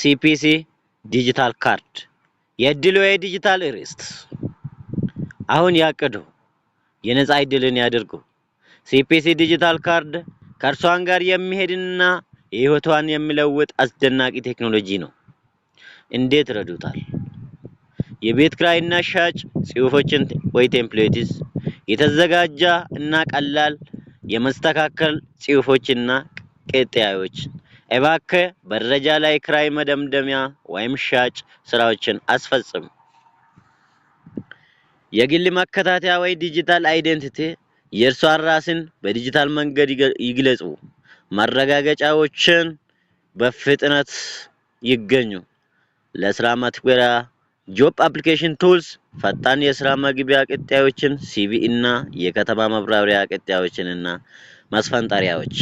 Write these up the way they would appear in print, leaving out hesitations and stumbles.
CPC digital card የእድልዎ የዲጂታል ርስት። አሁን ያቅዱ፣ የነፃ ዕድልን ያድርጉ። CPC digital card ከእርሷን ጋር የሚሄድና የህይወቷን የሚለውጥ አስደናቂ ቴክኖሎጂ ነው። እንዴት ረዱታል? የቤት ክራይና ሻጭ ጽሁፎችን ወይ templates፣ የተዘጋጀ እና ቀላል የመስተካከል ጽሁፎችና ቅጥያዎች። እባክህ በደረጃ ላይ ክራይ መደምደሚያ ወይም ሻጭ ስራዎችን አስፈጽሙ። የግል መከታተያ ወይ digital identity፣ የእርሷን ራስን በዲጂታል መንገድ ይግለጹ። ማረጋገጫዎችን በፍጥነት ይገኙ። ለስራ መተግበሪያ job application tools፣ ፈጣን የስራ መግቢያ ቅጥያዎችን፣ CV እና የከተማ ማብራሪያ ቅጥያዎችን እና ማስፈንጠሪያዎች።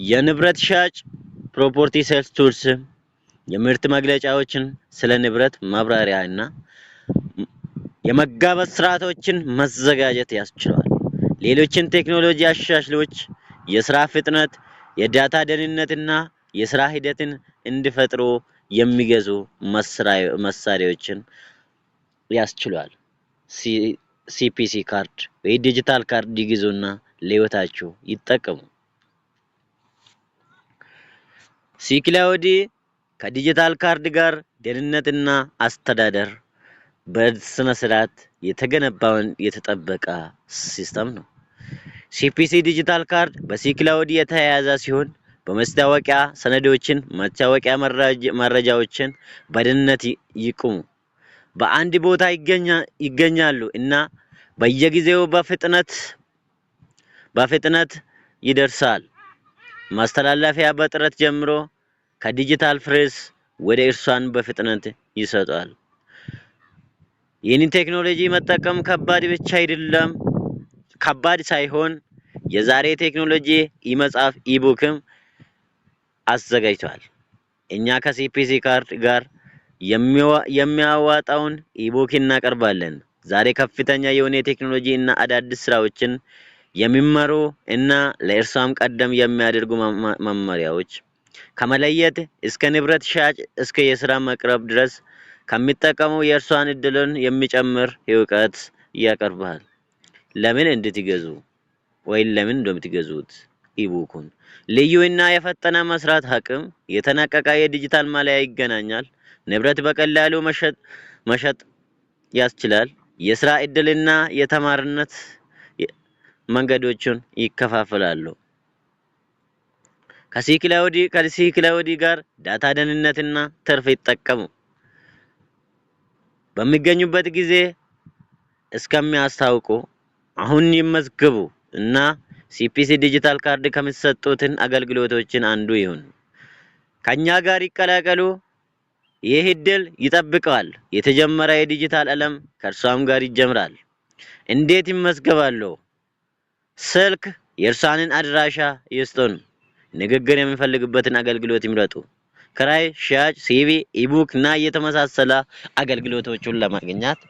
የንብረት ሻጭ property sales tools፣ የምርት መግለጫዎችን፣ ስለ ንብረት ማብራሪያ እና የመጋበዝ ስርዓቶችን ማዘጋጀት ያስችላል። ሌሎችን ቴክኖሎጂ አሻሽሎች የስራ ፍጥነት፣ የ data ደህንነትና የስራ ሂደትን እንዲፈጥሩ የሚገዙ መሳሪያዎችን ያስችሏል። CPC card ወይ digital card ይግዙና ለህይወታችሁ ይጠቀሙ። ሲክላውዲ ከ digital card ጋር ደህንነትና አስተዳደር በስነ ስርዓት የተገነባውን የተጠበቀ system ነው። CPC digital card በሲክላውድ የተያያዘ ሲሆን በማስታወቂያ ሰነዶችን፣ መታወቂያ መረጃዎችን በደህንነት ይቁሙ። በአንድ ቦታ ይገኛሉ እና በየጊዜው በፍጥነት ይደርሳል። ማስተላለፊያ በጥረት ጀምሮ ከዲጂታል ፍሬስ ወደ እርሷን በፍጥነት ይሰጣል። ይህንን ቴክኖሎጂ መጠቀም ከባድ ብቻ አይደለም፣ ከባድ ሳይሆን የዛሬ ቴክኖሎጂ e-መጽሐፍ ebook ም አዘጋጅቷል። እኛ ከ CPC card ጋር የሚያዋጣውን ebook እናቀርባለን። ዛሬ ከፍተኛ የሆነ የቴክኖሎጂ እና አዳዲስ ስራዎችን የሚመሩ እና ለእርሷም ቀደም የሚያደርጉ መመሪያዎች ከመለየት እስከ ንብረት ሻጭ እስከ የስራ መቅረብ ድረስ ከሚጠቀሙ የእርሷን እድልን የሚጨምር እውቀት ያቀርባል። ለምን እንድትገዙ ወይ ለምን እንደምትገዙት ebook ኡን ልዩ እና የፈጠነ መስራት አቅም፣ የተነቃቃ የዲጂታል ማለያ ይገናኛል። ንብረት በቀላሉ መሸጥ ያስችላል። የስራ እድልና የተማርነት መንገዶችን ይከፋፈላሉ። ከሲክላውዲ ጋር data ደህንነትና ትርፍ ይጠቀሙ። በሚገኙበት ጊዜ እስከሚያስታውቁ አሁን ይመዝግቡ እና CPC digital card ከሚሰጡትን አገልግሎቶችን አንዱ ይሁን። ከኛ ጋር ይቀላቀሉ። ይህ እድል ይጠብቀዋል። የተጀመረ የዲጂታል ዓለም ከእርሷም ጋር ይጀምራል። እንዴት ይመዝገባሉ? ስልክ የእርሷንን አድራሻ ይስጡን። ንግግር የሚፈልግበትን አገልግሎት ይምረጡ። ክራይ፣ ሽያጭ፣ CV፣ ebook እና የተመሳሰለ አገልግሎቶችን ለማግኘት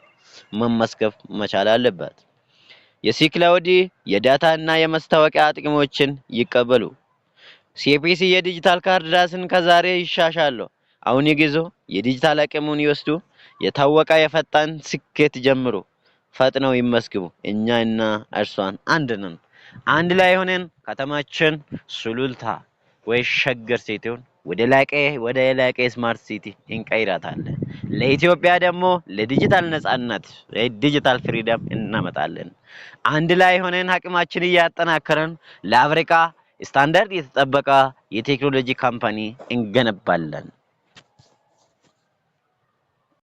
መመዝገብ መቻል አለበት። የሲክላውዲ የ data እና የማስታወቂያ ጥቅሞችን ይቀበሉ። CPC የ digital card ራስን ከዛሬ ይሻሻሉ። አሁን ይግዙ፣ የዲጂታል አቅሙን ይወስዱ። የታወቀ የፈጣን ስኬት ጀምሩ። ፈጥነው ይመዝግቡ። እኛ እና እርሷን አንድ ነን። አንድ ላይ ሆነን ከተማችን ሱሉልታ ወይ ሸገር city ውን ወደ ላቀ smart city እንቀይራታለን። ለኢትዮጵያ ደግሞ ለዲጂታል ነጻነት digital freedom እናመጣለን። አንድ ላይ ሆነን አቅማችን እያጠናከረን ለአፍሪካ ስታንዳርድ የተጠበቀ የቴክኖሎጂ company እንገነባለን።